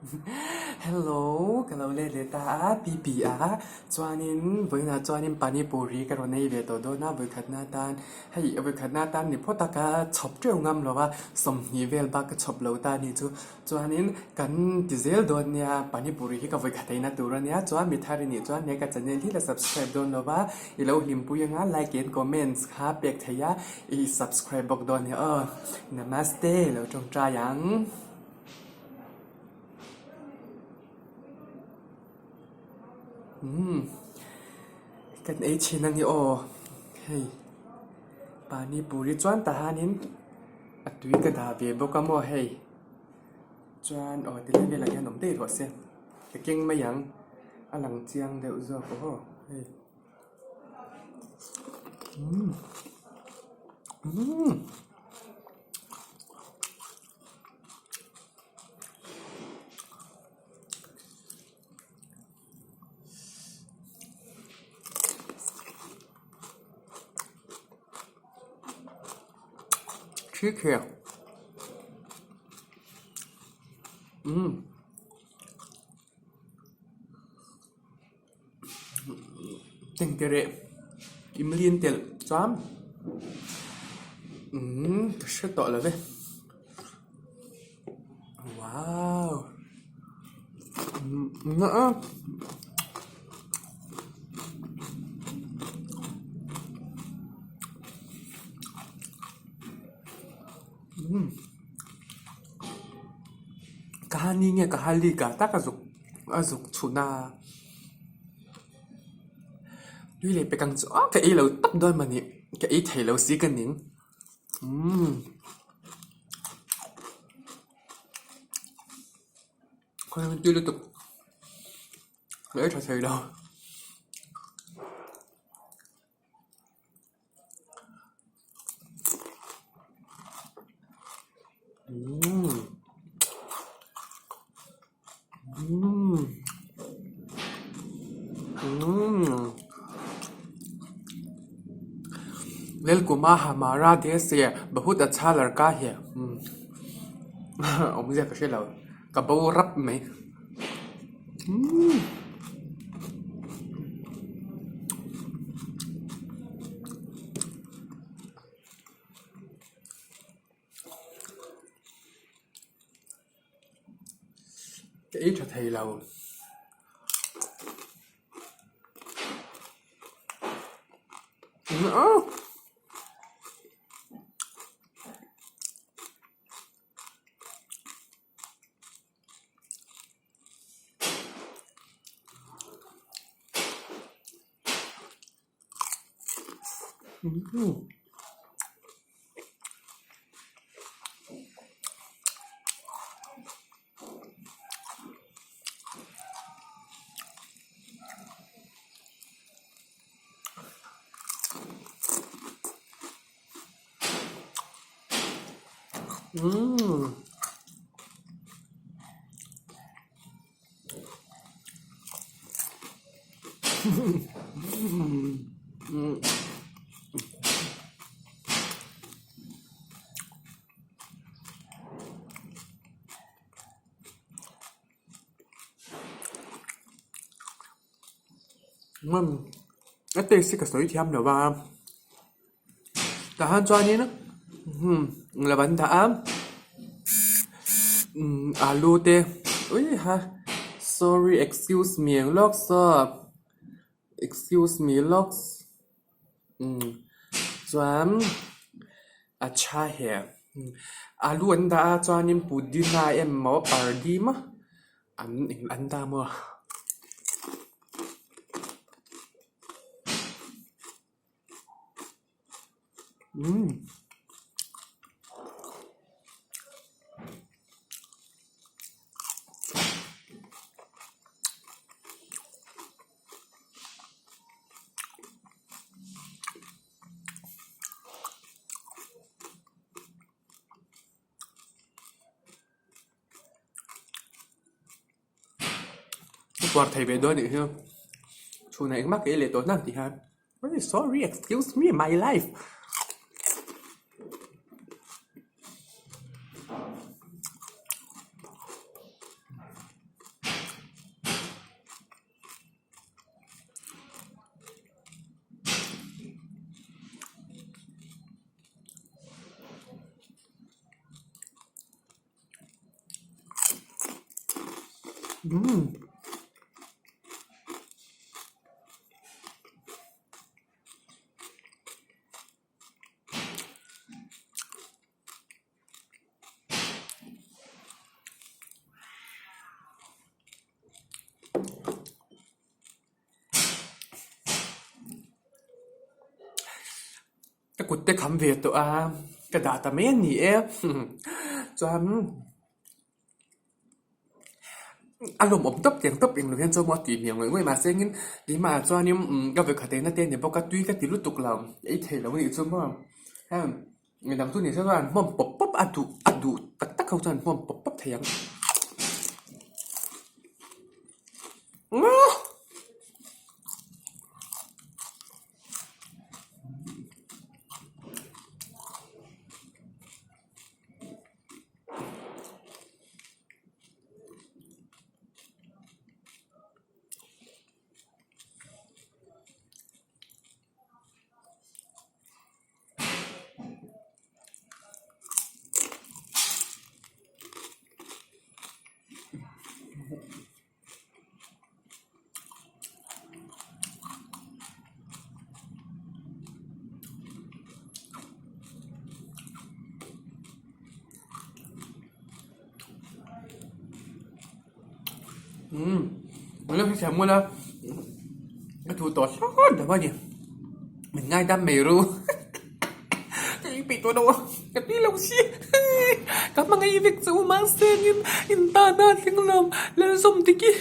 Hello ka lo let leh ta a pi pi a chuanin vawiinah chuanin pani puri ka rawn ei ve tawh dawn a vawikhatna atan hei vawikhatna atan ni phawt a ka chhawp teuh ngam lo a sawmhnih vel bak ka chhawp lo ta a nih chu chuanin kan ti zel dawn nia pani puri hi ka vawikhat eina tur a nia chuan mi thar i nih chuan he ka channel hi la subscribe dawn lo va i lo hlimpui anga like and comments kha pek theih a i subscribe bawk dawn nia aw namaste lo tawngtai ang. Umm kan ei thin a ni aw hei pani puri chuan tah hianin a tui ka dah ve bawk a maw hei chuan aw ti lai velah hian awm daih rawh se ka keng mai ang a lang chiang deuh zawk aw hei umm umm. Thik he umm tengtere imlin telh chuan umm ka hre tawh lo ve wow umm kahani nge kahali ka tak a zuk. A zuk chhun a tui leh pek ang chu a ka ei lo tak dawn mah ni ka ei thei lo si ka ning umm khawi tui lutuk ka ei tha thei lo. Lelkuma hamara desh se bahut acha ladka hai awmzia ka hre lo ka bo rap mai. Ka ei tha thei lo. Umm. A taste hi ka sawi thiam lo va. Tah hian chuanin lo an dah a umm alu te ui ha sorry excuse me ang lawk saw excuse me lawks umm chuan a tha he alu an dah a chuanin pudina emaw pardi maw an an dah maw. Umm. Ka puar thei ve dawn anih hi chhunah engmah ka ei leh tawh hnan tih hian very sorry excuse me my life. Umm. Ka kut te kham ve tawh a, ka dah ta mai a ni e. Chuan a lawmawm tawp tiang tawp englo hian chuan maw a tih hmel ngawih ngawih mahse engin keimah ah chuanin umm ka vawikhat eina te a ni bawk a tui ka ti lutuk lo ei theih loh a nih chu maw heng midang chu ni se chuan an hmawm pawp pawp a duh a duh tak tak ho chuan an hmawm pawp pawp thei ang. Umm a lo hrethiam ngawt a ka thu tawh hlawt lo a ni min ngaidam mai ru ka inpeih tawh lo a ka ti lo si ka hmangaih vek chu mahse in in tan a thleng lo lalzawm dik i.